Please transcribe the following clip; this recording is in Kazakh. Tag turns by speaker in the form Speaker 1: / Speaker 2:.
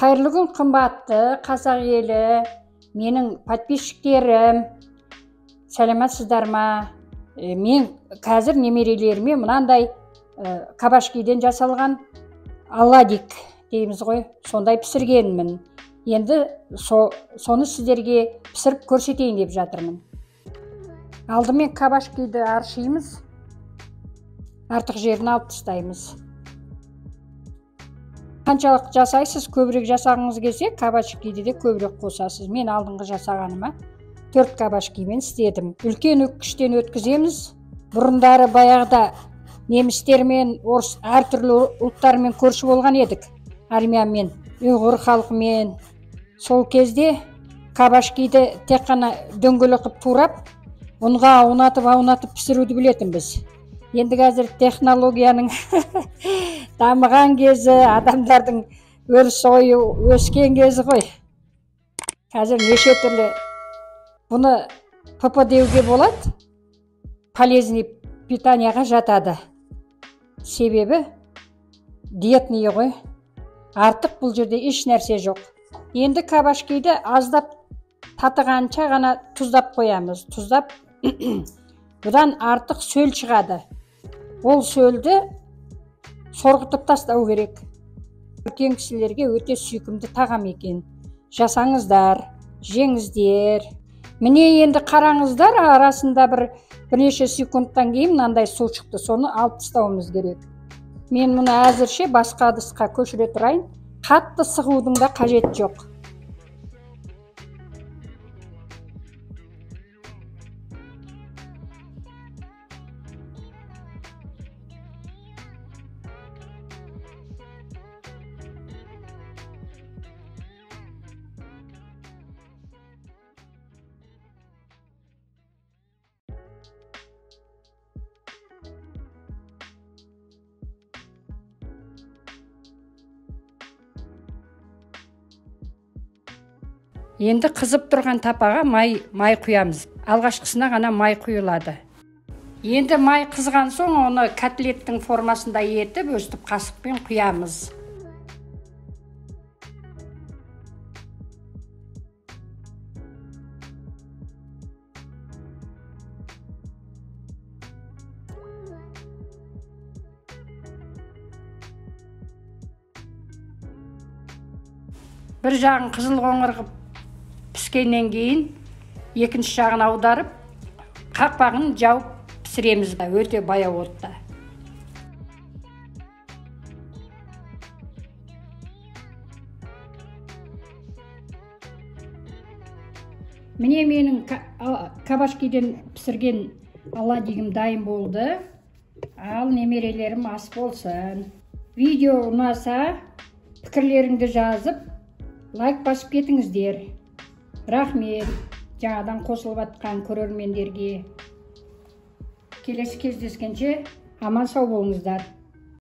Speaker 1: Қайырлы күн, қымбатты қазақ елі, менің подписчиктерім, сәлеметсіздер ма? Мен қазір немерелеріме мынандай кабачкиден жасалған оладик дейміз ғой, сондай пісіргенмін. Енді соны сіздерге пісіріп көрсетейін деп жатырмын. Алдымен кабачкиді аршимыз, артық жерін алып тастаймыз. Қаншалық жасайсыз, көбірек жасағыңыз келсе, кабачкиді де көбірек қосасыз. Мен алдыңғы жасағаныма 4 кабачкимен істедім. Үлкен үккіштен өткіземіз. Бұрындары баяғыда немістермен, орыс әртүрлі ұлттармен көрші болған едік. Армянмен, ұйғыр халқымен. Сол кезде кабачкиді тек қана дөңгелек қып турап, ұнға аунатып пісіруді білетінбіз. Енді қазір технологияның дамыған кезі, адамдардың өріс ойы өскен кезі ғой. Қазір неше түрлі бұны ПП деуге болады, полезный питанияға жатады. Себебі диетный ғой. Артық бұл жерде еш нәрсе жоқ. Енді кабачкиді аздап татығанша ғана тұздап қоямыз. Тұздап бұдан артық сөл шығады. Ол сөлді сорғытып тастау керек. Үлкен кісілерге өте сүйкімді тағам екен. Жасаңыздар, жеңіздер. Міне енді қараңыздар, арасында бірнеше секундтан кейін мынандай су шықты. Соны алып тастауымыз керек. Мен мұны әзірше басқа ыдысқа көшіре тұрайын. Қатты сығудың да қажеті жоқ. Енді қызып тұрған тапаға май құямыз. Алғашқысына ғана май құйылады. Енді май қызған соң оны котлеттің формасында етіп, өстіп қасықпен құямыз. Бір жағын қызыл қоңыр қып піскеннен кейін екінші жағын аударып, қақпағын жауып пісіреміз өте баяу отта. Міне менің кабачкиден пісірген оладигім дайын болды. Ал немерелерім ас болсын. Видео ұнаса, пікірлеріңді жазып, лайк басып кетіңіздер. Рахмет жаңадан қосылып атқан көрермендерге. Келесі кездескенше аман сау болыңыздар.